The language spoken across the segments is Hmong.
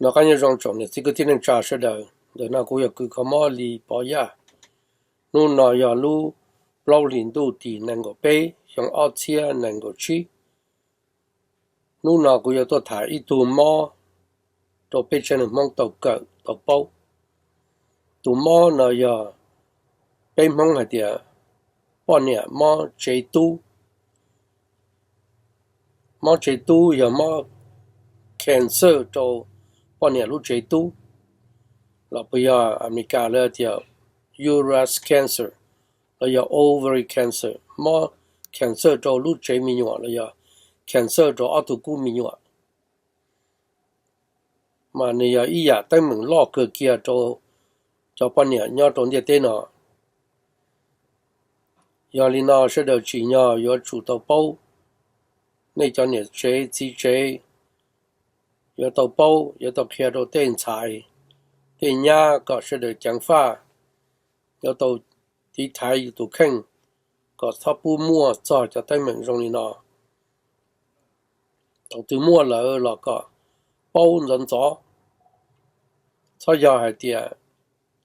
Noj qab nyob zoo tsoom niam txiv kwv tij neej tsa sawv daws, ntawm no kuv yog kws kho mob Lis Pov Yaj. Hnub no yog lub plaub hlis ntuj tim nees nkaum peb xyoo ob txhiab nees nkaum tsib. Hnub no kuv yuav tuaj tham ib tug mob rau peb tsev neeg Hmoob tau kawm tau paub. Tus mob no yog peb Hmoob hais tias poj niam mob tsev tub. Mob tsev tub yog mob cancer rau poj niam lub tsev tub, los puas yog Amelikas lawv tias uterus cancer, los yog ovary cancer, mob cancer rau lub tsev me nyuam los yog cancer rau ob tug kub me nyuam. Mas nws yog ib yam teeb meem loj kawg kiag rau cov poj niam nyob rau ntiaj teb no. Yog li no sawv daws tsim nyog yuav tsum tau paub, nej cov niam tsev txiv tsev yuav tau paub, yuav tau qhia rau tej ntxhais tej nyab kom sawv daws ceev faj, yuav tau tiv thaiv yus tus kheej kom txhob pub muaj txog cov teeb meem zoo li no. Thaum twg muaj lawm los kom paub ntxov ntxov, txhob yog hais tias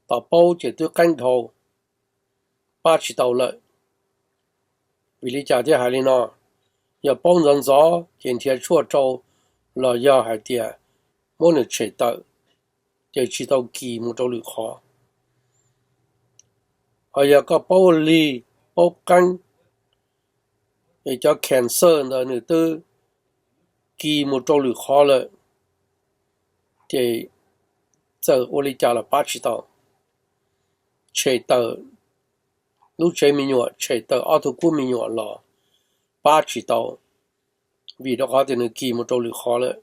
tos paub ces twb qeeb dhau, pab tsis tau lawm. Vim li cas thiaj hais li no? Yog paub ntxov ntxov ces nrhiav tshuaj rau, los yog hais tias muab nws tshem tawm ces tsis tau kis mus rau lwm qhov. Ho yog koj paub lig paub qeeb, es cov cancer ntawd nws twb kis mus rau lwm qhov lawm, ces txawm ua li cas los pab tsis tau. Tshem tawm lub tsev me nyuam, tshem tawm ob tug kub me nyuam los pab tsis tau, vim rau qhov tias nws kis mus rau lwm qhov lawm.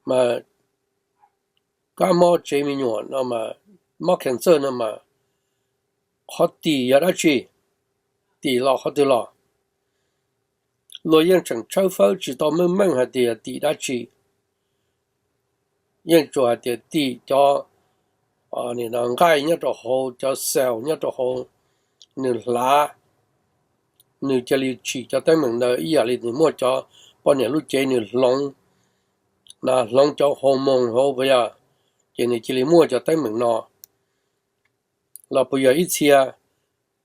Mas kab mob tsev me nyuam no, mob cancer no mas qhov tim yog dab tsi? Tim los qhov twg los? Luag yeej tseem tshawb fawb tsis tau meej meej hais tias tim dab tsi. Yeej tsuas hais tias tim cov nqaij nyob rau hauv, cov cell nyob rau hauv, nws hlav, nws cia li tsim cov teeb meem ntawd ib yam li nws muaj cov poj niam lub cev nws hloov, hloov cov hormone hauv puas yog, ces nws cia li muaj cov teeb meem no. Los puas yog ib txhia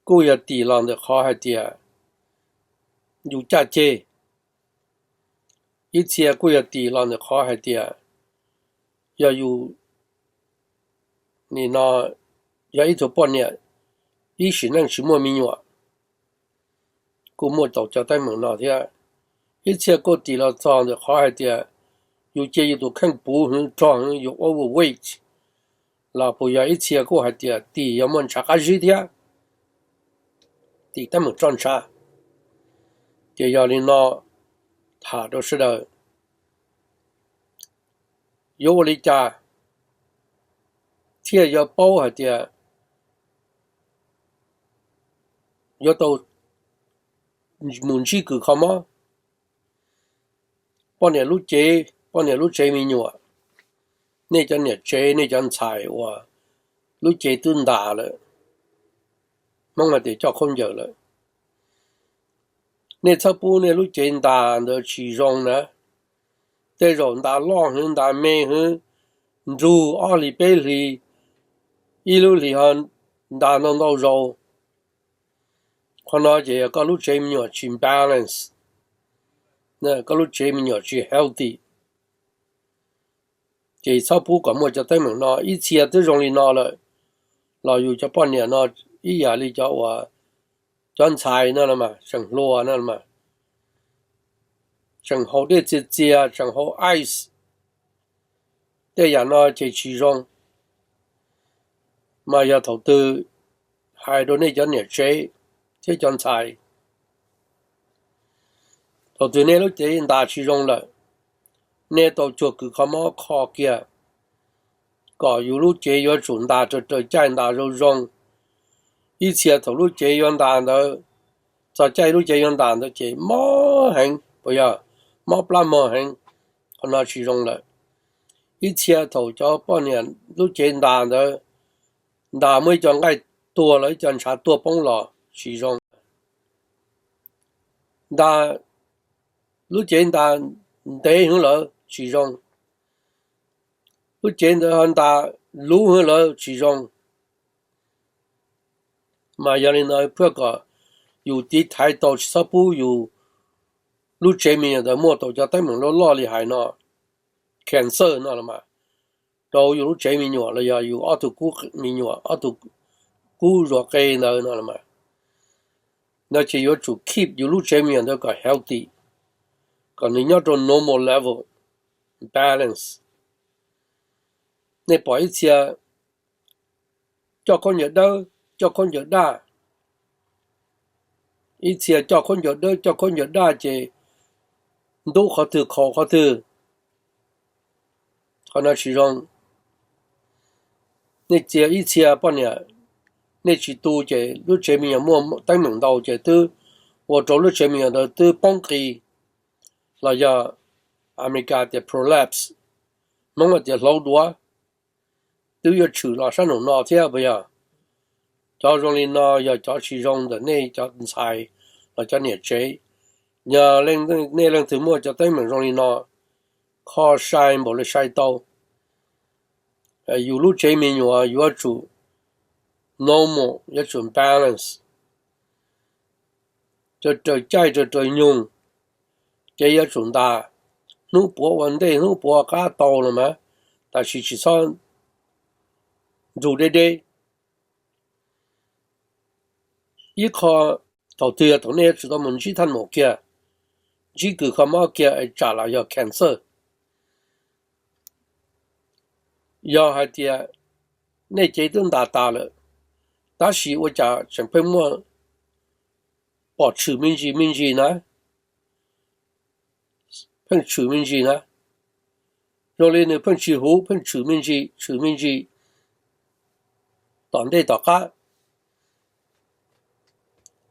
kuj yog tim los ntawm qhov hais tias yus caj ceg, ib txhia kuj yog tim los ntawm qhov hais tias yog yus, nim no yog ib tug poj niam ib sim neej tsis muaj me nyuam, kuj muaj tau cov teeb meem no thiab. Ib txhia kuj tim los txog ntawm qhov hais tias yus cia yus tus kheej puv heev rog heev, yus overweight, los puas yog ib txhia kuj hais tias tim yog muaj ntshav qab zib thiab, tim teeb meem roj ntsha. Ces yog li no tham rau sawv daws, yuav ua li cas thiaj yuav paub hais tias yuav tau mus ntsib kws kho mob? Poj niam lub cev, poj niam lub tsev me nyuam, nej cov niam tsev, nej cov ntxhais uas lub cev twb ntas lawm, Hmoob hais tias coj khaub ncaws lawm, nej txhob pub nej lub cev ntas ntawd tsis zoo na. Tej zaum ntas loj heev, ntas me heev, nrug ob hlis peb hlis, ib lub hlis ho ntas ntau ntau zaus. Qhov no ces yog koj lub tsev me nyuam tsis balance, koj lub tsev me nyuam tsis healthy. Ces txhob pub kom muaj cov teeb meem no. Ib txhia twb zoo li no lawm, los yus cov poj niam no ib yam li cov uas cov ntxhais no mas tseem hluas no mas tseem haus dej txias txias, tseem haus ice, tej yam no ces tsis zoo. Mas yog thaum twg hais rau nej cov niam tsev thiab cov ntxhais, thaum twg nej lub cev ntas tsis zoo lawm, nej tau cuag kws kho mob kho kiag, kom yus lub cev yuav tsum ntas raws raws caij, ntas zoo zoo. Ib txhia thaum lub cev yuav ntas ntawd, txog caij lub cev yuav ntas ntawd ces mob heev, puas yog? Mob plab mog heev, qhov no tsis zoo lawm. Ib txhia thaum cov poj niam lub cev ntas ntawd, ntas muaj ib co nqaij tuag los ib co ntshav tuag poob los tsis zoo. Ntas, lub cev ntas ntev heev lawm tsis zoo. Lub cev ntawd ho ntas lub hwv lawv tsis zoo. Mas yog li no pab kom yus tiv thaiv tau tsis txhob pub yus lub tsev me nyuam ntawd muaj tau cov teeb meem loj loj li hais no, cancer no los mas, rau yus lub tsev me nyuam los yog yus ob tug kub me nyuam, ob tug kub zuag qe ntawd no los mas, no ces yuav tsum keep yus lub tsev me nyuam ntawd kom healthy, kom nws nyob rau normal level, balance. Nej pom ib txhia coj khaub ncaws dawb, coj khaub ncaws daj, ib txhia coj khaub ncaws dawb, coj khaub ncaws daj ces ntub qhov twg khaus qhov twg, qhov no tsis zoo. Nej txia ib txhia poj niam, nej tsis tu ces lub tsev me nyuam muaj teeb meem ntau ces twb ua rau lub tsev me nyuam ntawd twb poob qis, los yog Amelikas tias prolapse, Hmoob hais tias hlauv duav, twb yuav tshwm los sab nraum no thiab puas yog? Cov zoo li no yog cov tsis zoo ntawm nej cov ntxhais los cov niam tsev. Yog nej leej twg muaj cov teeb meem zoo li no, kho sai npaum li sai tau. Yus lub tsev me nyuam yuav tsum normal, yuav tsum balance, raws raws caij raws raws nyoog, ces yuav tsum ntas, hnub puav ua ntej hnub puav qab tau los mas, tab sis tsis txhob nrug deb deb. Ib qho, thaum twg yog thaum nej yuav tsum tau mus ntsib thaj maum kiag, ntsib kws kho mob kiag es tsam los yog cancer. Yog hais tias nej cev twb ntas tas lawm, tab sis ua cas tseem pheej muaj pom tshwm me ntsis me ntsis na, pheej tshwm me ntsis na, zoo li nws pheej tsis huv, pheej tshwm me ntsis, tshwm me ntsis tom ntej tom qab,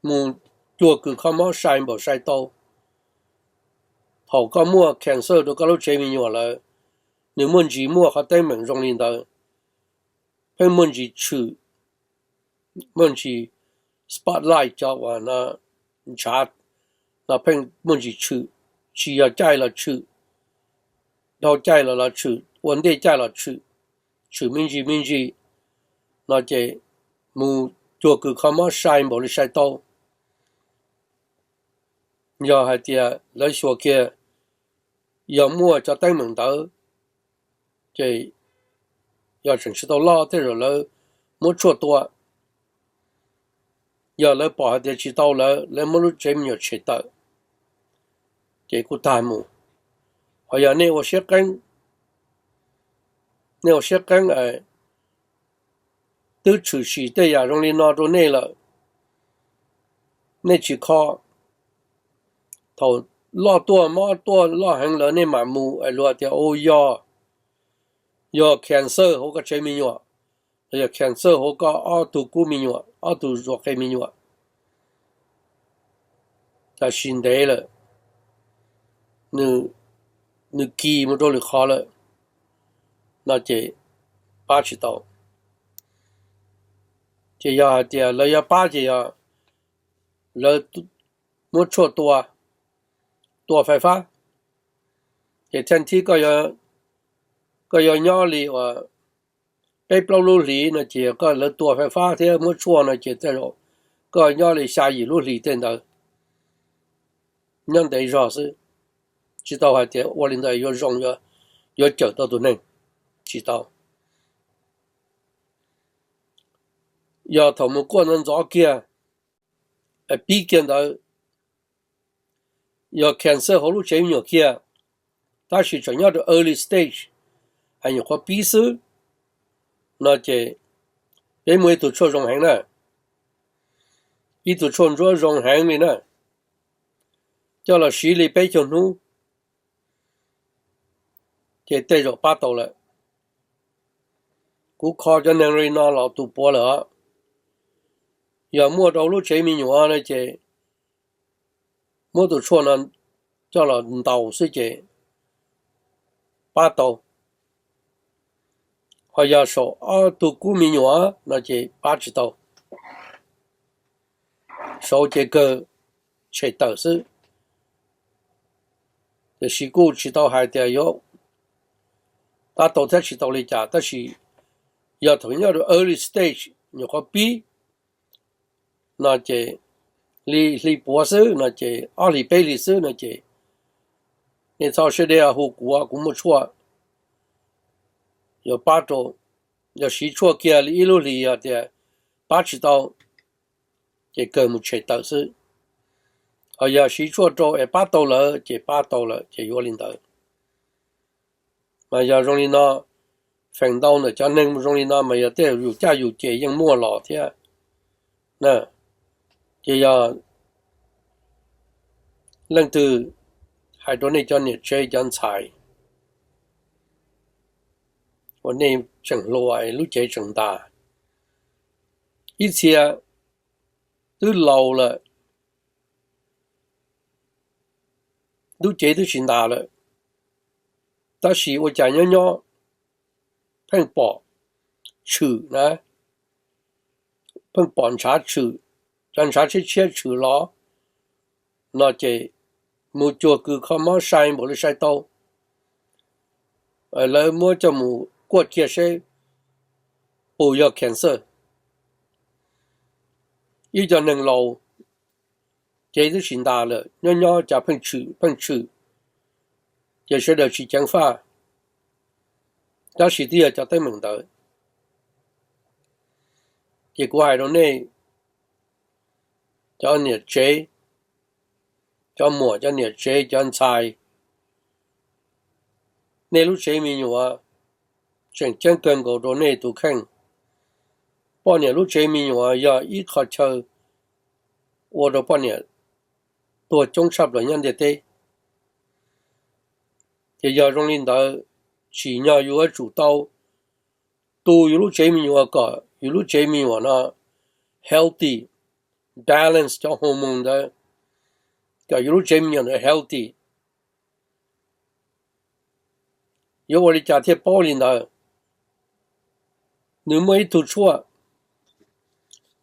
mus cuag kws kho mob sai npaum sai tau. Thaum koj muaj cancer rau koj lub tsev me nyuam lawm, nws muaj ntsis muaj qhov teeb meem zoo li ntawd, pheej muaj ntsis tshwm, muaj ntsis spotlight cov uas ntshav no pheej muaj ntsis tshwm, tsis yog caij los tshwm, dhau caij los los tshwm, ua ntej caij los tshwm, tshwm me ntsis me ntsis no ces mus cuag kws kho mob sai npaum li sai tau. Yog hais tias lawv xyuas kiag yog muaj cov teeb meem ntawd, ces yog tseem tsis tau loj tej zaum lawv muab tshuaj tua. Yog lawv pom hais tias tsis tau lawv, lawv muab lub tsev me nyuam tshem tawm, ces kuj tag mus. Ho yog nej ua siab qeeb, nej ua siab qeeb, twb tshwm sim tej yam zoo li no rau nej lawm, nej tsis kho, thaum loj tuaj mob tuaj loj heev lawm nej mam mus es luag tias u yog, yog cancer hauv koj tsev me nyuam, los yog cancer hauv koj ob tug kub me nyuam, ob tug zuag qe me nyuam. Tab sis ntev lawm, nws kis mus rau lwm qhov lawm, no ces pab tsis tau. Ces yog hais tias lawv yuav pab ces yog lawv muab tshuaj tua, tua fais fab, ces thaj thib koj yuav nyob li uas peb plaub lub hlis no ces koj lawv tua fais fab thiab muab tshuaj no ces tej zaum koj nyob li xya yim lub hlis tej ntawd, nyob ntev zog xwb. Tsis tau hais tias ua li ntawd yuav zoo, yuav cawm tau tus neeg, tsis tau. Yog thaum mus kuaj ntxov ntxov kiag, pib kiag ntawd, yog cancer hauv lub tsev me nyuam kiag, tab sis tseem nyob rau early stage, hais nyuam qhuav pib xwb, no ces peb muaj ib tug tshuaj zoo heev na, ib tug tshuaj ntsuab zoo heev li na, coj los siv li peb caug hnub, ces tej zaum pab tau lawm. Kuv kho cov neeg li no los tus puav lawm os. Yog muaj rau lub tsev me nyuam no ces muab tus tshuaj no coj los ntaus xwb ces pab tau. Ho yog saum ob tug kub me nyuam no ces pab tsis tau, saud ces kawg tshem tawm xwb. Tiam sis kuj tsis tau hais tias yuav pab tau thiab tsis tau li cas, tab sis yog thaum nyob rau early stage nyuam qhuav pib no ces li hli puav xwb no ces ob hlis peb hlis xwb no ces nej txhob siab deb, hu kuv, kuv muaj tshuaj yuav pab rau. Yog siv tshuaj kiag li ib lub hlis yog tias pab tsis tau ces kawg mus tshem tawm xwb. Ho yog siv tshuaj rau es pab tau lawm ces pab tau lawm ces yuav li ntawd. Mas yog zoo li no, feem ntau ntawm cov neeg zoo li no mas yog tej yus caj yus ces yeej muaj los thiab. Ces yog leej twg hais rau nej cov niam tsev cov ntxhais uas nej tseem hluas lub cev tseem ntas, ib txhia twb laus lawm, lub cev twb tsis ntas lawm, tab sis ua cas nyob nyob pheej pom tshwm na, pheej pom ntshav tshwm, cov ntshav tshiab tshiab tshwm los no ces mus cuag kws kho mob sai npaum li sai tau, lawv muab coj mus kuaj kiag seb puas yog cancer. Ib co neeg laus cev twb tsis ntas lawm, nyob nyob cas pheej tshwm pheej tshwm, ces sawv daws tsis ceev faj, tab sis twb yog cov teeb meem ntawd. Ces kuv hais rau nej cov niam tsev, cov muam, cov niam tsev, cov ntxhais, nej lub tsev me nyuam tseem ceeb kawg nkaus rau nej tus kheej. Poj niam lub tsev me nyuam yog ib qho chaw ua rau poj niam tuag coob tshaj plaws nyob ntiaj teb. Ces yog zoo li ntawd, tsim nyog yus yuav tsum tau tu yus lub tsev me nyuam kom yus lub tsev me nyuam no healthy, balance cov hormone ntawd, kom yus lub tsev me nyuam ntawd healthy. Yuav ua li cas thiaj paub li ntawd? Nws muaj ib tug tshuaj,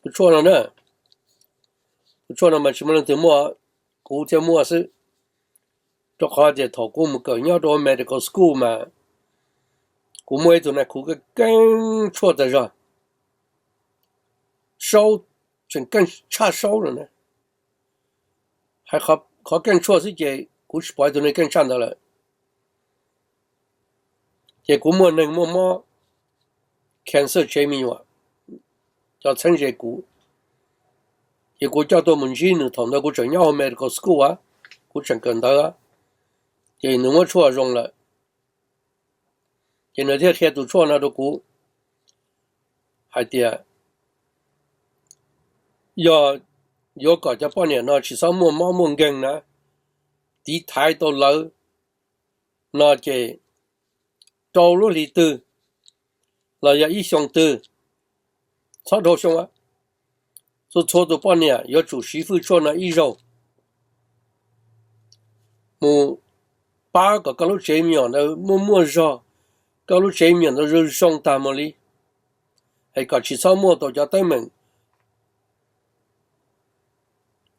tus tshuaj no na, tus tshuaj no mas tsis muaj leej twg muaj, kuv thiaj muaj xwb. Rau qhov tias thaum kuv mus kawm nyob rau medical school mas kuv muaj ib tug nais khuv keej tshuaj tas zog, saub, tseem keej tshaj saub no na. Hais qhov keej tshuaj xwb ces kuv tsis pom ib tug neeg keej tshaj ntawd lawm. Ces kuv muaj neeg muaj mob cancer tsev me nyuam, cov txheeb ze kuv, ces kuv coj tuaj mus ntsib nws. Thaum ntawd kuv tseem nyob hauv medical school, kuv tseem kawm ntawv, ces nws muab tshuaj zoo lawm. Ces nws thiaj qhia tus tshuaj no rau kuv hais tias yog yuav kom cov poj niam no tsis txhob muaj mob muaj nkeeg na, tiv thaiv tau lawv no ces rau lub hlis twg los yog ib xyoo twg, txhob dhau xyoo, txhua txhua tus poj niam yuav tsum siv fwj tshuaj no ib zaug mus pab kom koj lub tsev me nyuam ntawd muaj muaj zog, koj lub tsev me nyuam ntawd zoo zoo tag mus li, es kom tsis txhob muaj tau cov teeb meem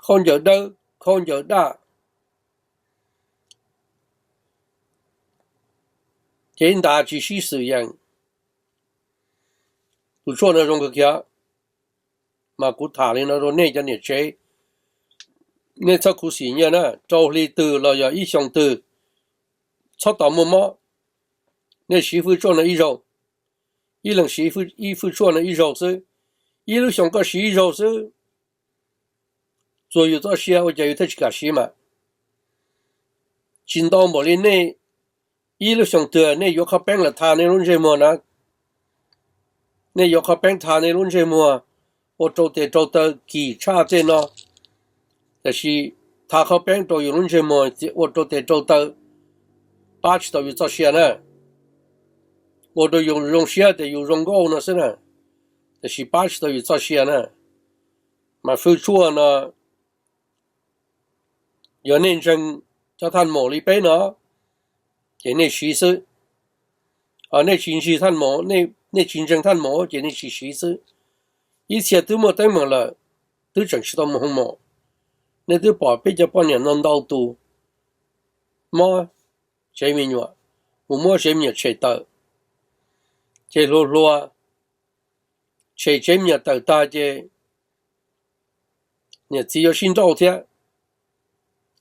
khaub ncaws dawb khaub ncaws daj. Ces ib ntas tsis sib xwm yeem. Tus tshuaj no zoo kawg kiag, mas kuv tham li no rau nej cov niam tsev, nej txhob khuv xim nyiaj na, rau hli twg los yog ib xyoo twg, txhob tos muaj mob, nej siv fwj tshuaj no ib zaug, ib leeg siv ib fwj tshuaj no ib zaug xwb, ib lub xyoo koj siv ib zaug xwb, txuas yus txoj sia ua cas yus thiaj tsis kam siv mas. Tsis ntau npaum li nej ib lub xyoo twg nej yuav qhov peeb los tha nej lub ntsej muag na. Nej yuav qhov peeb tha nej lub ntsej muag ua rau tes rau taw kim tshaj tej no, tiam sis tha qhov peeb rau yus lub ntsej muag ua rau tes rau taw pab tsis tau yus txoj sia na. Ua rau yus zoo siab tias yus zoo nkauj no xwb na, tiam sis pab tsis tau yus txoj sia na. Mas fwj tshuaj no yog nej ntseeg cov thaj maum li peb no ces nej siv xwb. Ho nej tsis ntseeg thaj maum, nej tsis ntseeg thaj maum ces nej tsis siv xwb. Ib txhia twb muaj teeb meem lawm, twb tseem tsis tau mus hoo maum. Nej twb pom peb cov poj niam no ntau tus mob tsev me nyuam, mus muab tsev me nyuam tshem tawm, Ces hluas hluas tshem tsev me nyuam tawm tag ces niam txiv yuav sib nrauj thiab,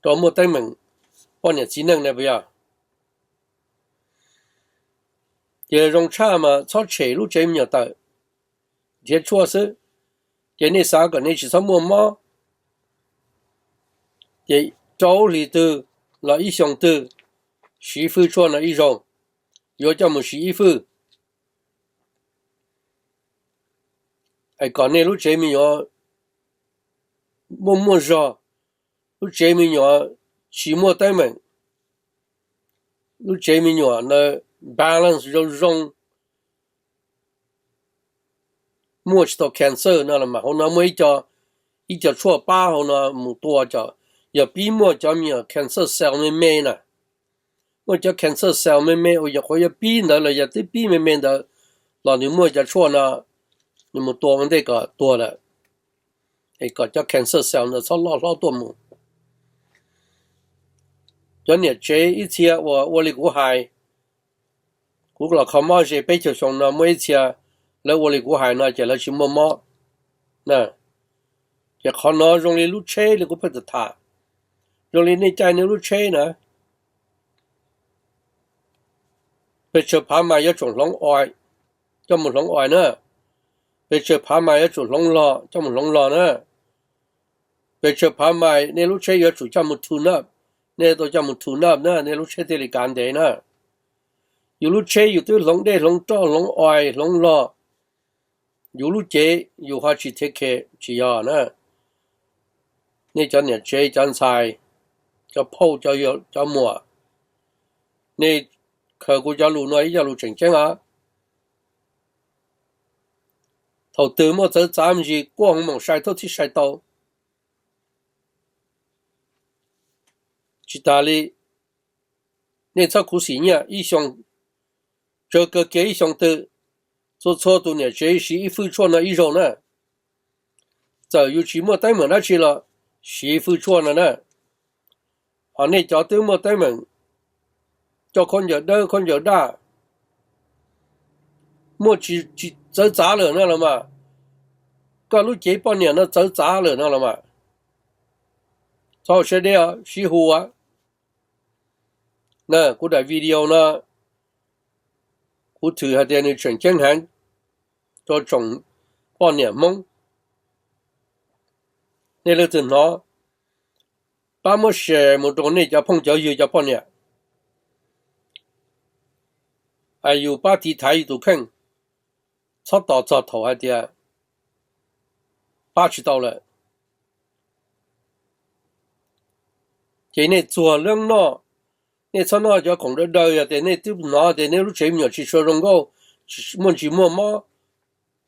rau muaj teeb meem poj niam txiv neej na puas yog? Ces zoo tshaj mas txhob tshem lub tsev me nyuam tawm, nrhiav tshuaj xwb. Ces nej xav kom nej tsis txhob muaj mob, ces rau hli twg los ib xyoo twg siv fwj tshuaj no ib zaug, yuav coj mus siv ib fwj. Es kom nej lub tsev me nyuam muaj muaj zog, lub tsev me nyuam tsis muaj teeb meem, lub tsev me nyuam na balance zoo zoo, muaj tsis tau cancer no los mas hauv no muaj ib co tshuaj pab hauv no mus tua cov, yog pib muaj cov me nyuam cancer cell me me na, muaj cov cancer cell me me uas yog qhuav yuav pib ntawd los yog twb pib me me ntawd, los nws muaj cov tshuaj no, nws mus tua ua ntej kom tuag lawm, es kom cov cancer cell ntawd txhob loj hlob tuaj mus. Cov niam tsev ib txhia uas ua li kuv hais, kuv los kho mob ze peb caug xyoo no muaj ib txhia lawv ua li kuv hais no ces lawv tsis muaj mob. Ces qhov no zoo li lub tsheb li kuv pheej tham, zoo li nej caij nej lub tsheb na, pes tsawg phav mais yuav tsum hloov oil, coj mus hloov oil na. Pes tsawg phav mais yuav tsum hloov log, coj mus hloov log na. Pes tsawg phav mais nej lub tsheb yuav tsum coj mus tune up, nej tau coj mus tune up na, nej lub tsheb thiaj li kav ntev na. Yus lub tsheb yus twb hloov dej hloov roj hloov oil hloov log, yus lub cev yus ho tsis take care tsis yog na. Nej cov niam tsev cov ntxhais, cov phauj cov muam, nej khaws kuv cov lus no ib yog lus tseem ceeb os. Thaum twg muaj txawv txav me ntsis kuaj hoo moom sai thauj txhib sai tau. Tsis tas li, nej txhob khuv xim nyiaj ib xyoo, tsawg kawg kiag ib xyoo twg, txhua txhua tus niam tsev siv ib fwj tshuaj no ib zaug na. Txawm yus tsis muaj teeb meem dab tsi los siv fwj tshuaj no na. Ho nej cov twb muaj teeb meem coj khaub ncaws dawb khaub ncaws daj, muaj tsis txawv txav lawm no los mas, koj lub cev poj niam no txawv txav lawm no los mas, txhob ua siab deb, sib hu. Na kuv daim video no kuv thwm hais tias nws tseem ceeb heev rau tsoom poj niam Hmoob. Nej leej twg hnov, pab muab share mus rau nej cov phooj cov ywg cov poj niam, es yus pab tiv thaiv yus tus kheej, txhob tos txog thaum hais tias pab tsis tau lawm. Ces nej txuag leeb noj, nej txhob noj cov khoom daw daw, yog tias nej twb hnov tias nej lub tsev me nyuam tsis tshua zoo nkauj, muaj ntsis muaj mob,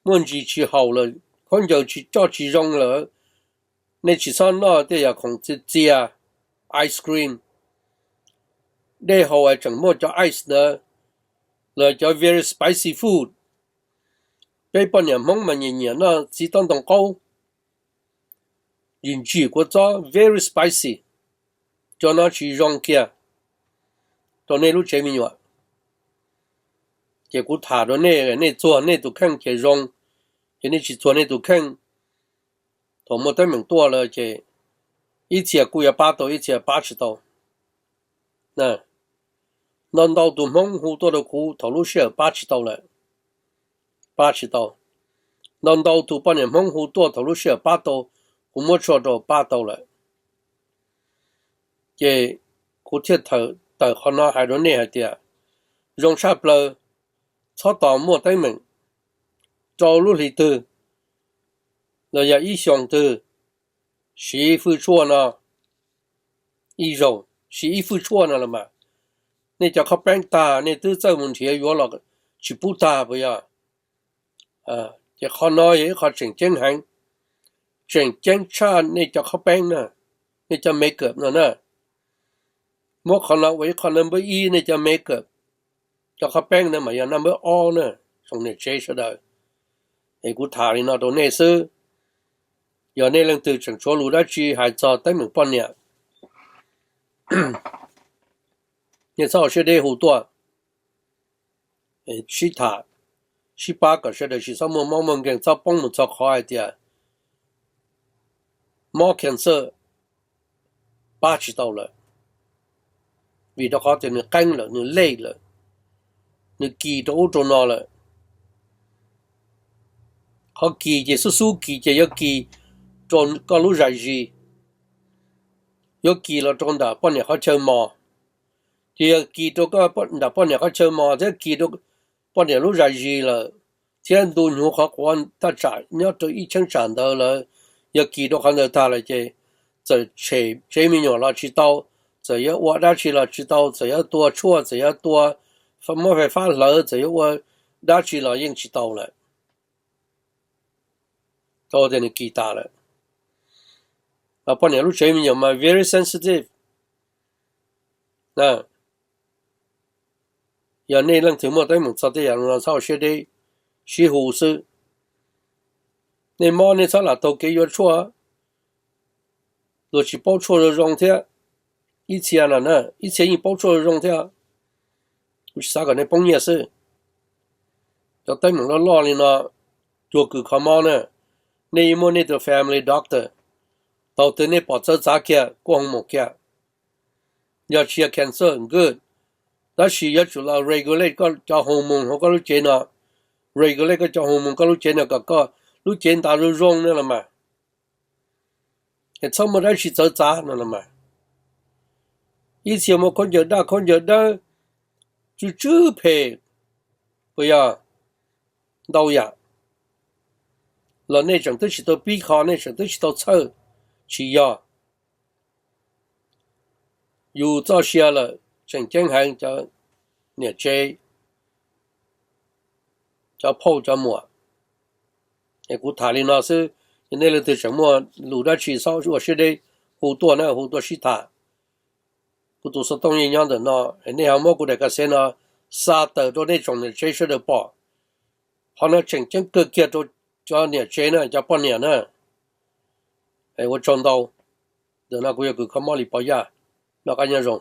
muaj ntsis tsis haum lawm, khaub ncaws tsis coj tsis zoo lawm, nej tsis txhob noj tej yam khoom txias txias, ice cream, dej haus es tseem muaj cov ice ntawd, los cov very spicy food. Peb poj niam Hmoob mas nyiam nyiam noj txiv taub ntoo qaub, ntsim ntsim kua txob very spicy, cov no tsis zoo kiag rau nej lub tsev me nyuam. Ces kuv tham rau nej, nej txuag nej tus kheej ces zoo, ces nej tsis txuag nej tus kheej, thaum muaj teeb meem tuaj lawm ces ib txhia kuj yuav pab tau ib txhia pab tsis tau. Ntau ntau tus Hmoob hu tuaj rau kuv thaum lub sij hawm pab tsis tau lawm, pab tsis tau. Ntau ntau tus poj niam Hmoob hu tuaj thaum lub sij hawm pab tau, kuv muab tshuaj rau pab tau lawm. Ces kuv thiaj tawm qhov no hais rau nej hais tias zoo tshaj plaws txhob tos muaj teeb meem, rau lub hli twg los yog ib xyoos twg siv fwj tshuaj no ib zaug, siv ib fwj tshuaj no los mas. Nej cov khob peeb tag nej twb txawj mus nrhiav yuav los tsis pub tag puas yog? Ces qhov no yog ib qho tseem ceeb heev, tseem ceeb tshaj nej cov khob peeb na, nej cov makeup no na. Muab qhov no ua ib qho number ib nej cov makeup, cov khob peeb na mas yog number ob na, tsoom niam tsev sawv daws. Es kuv tham li no rau nej xwb, yog nej leej twg tseem tshuav lus dab tsi hais txog teeb meem poj niam, nej txhob ua siab deb hu tuaj sib tham. sib pab kom sawv daws tsis txhob muaj mob muaj nkeeg, txhob poob mus txog qhov hais tias mob cancer pab tsis tau lawm, vim rau qhov tias nws qeeb lawm, nws lej lawm, nws kis rau ub rau no lawm. Qhov kis ces xub xub kis ces yuav kis rau koj lub zais zis, yuav kis los rau ntawm poj niam qhov chaw mos. Ces yog kis rau koj nram poj niam qhov chaw mos thiab kis rau poj niam lub zais zis lawm, thiab ntu hnyuv qhov quav thaj tsam nyob rau ib cheeb tsam ntawd lawm, yog kis rau qhov ntawd tag lawm ces txawm tshem tsev me nyuam los tsis tau, txawm yuav ua dab tsi los tsis tau, txawm yuav tua tshuaj, txawm yuav tua, muab fais fab hlawv, txawm yuav ua dab tsi los yeej tsis tau lawm. Tau tias nws kis tas lawm. Poj niam lub tsev me nyuam mas very sensitive. Yog nej leej twg muaj teeb meem txog tej yam no txhob ua siab deb, sib hu xwb. Nej mob nej txhob lam taug kev yuav tshuaj, luag tsis paub tshuaj zoo zoo thiab. Ib txhia no na, ib txhia yeej paub tshuaj zoo zoo thiab. Kuv tsis xav kom nej poob nyiaj xwb. Cov teeb meem loj loj li no, cuag kws kho mob na, nej yeej muaj nej tus family doctor, thaum twg nej pom txawv txav kiag kuj hoo mus kiag. Yog tsis yog cancer good, tab sis yuav tsum los regulate koj cov hormone hauv koj lub cev no, regulate koj cov hormone koj lub cev no kom koj lub cev ntas zoo zoo no los mas, es txhob muaj dab tsi txawv txav no los mas. Ib txhia muaj khaub ncaws daj khaub ncaws dawb, tsw tsw phem, puas yog? Ntau yam los nej tseem twb tsis tau pib kho, nej tseem twb tsis tau txhawj, tsis yog. Yus txoj sia lawm tseem ceeb heev cov niam tsev, cov phauj cov muam. Es kuv tham li no xwb, yog nej leej twg tseem muaj lus dab tsi txhob ua siab deb, hu tuaj na, hu tuaj sib tham. Kuv tus xov tooj yeej nyob ntawm no, nej ho muab kuv daim ka xev no xa tawm rau nej tsoom niam tsev sawv daws pom. Qhov no tseem ceeb kawg kiag rau cov niam tsev na, cov poj niam na. Ua tsaug ntau. Ntawm no kuv yog kws kho mob Lis Pov Yaj, noj qab nyob zoo.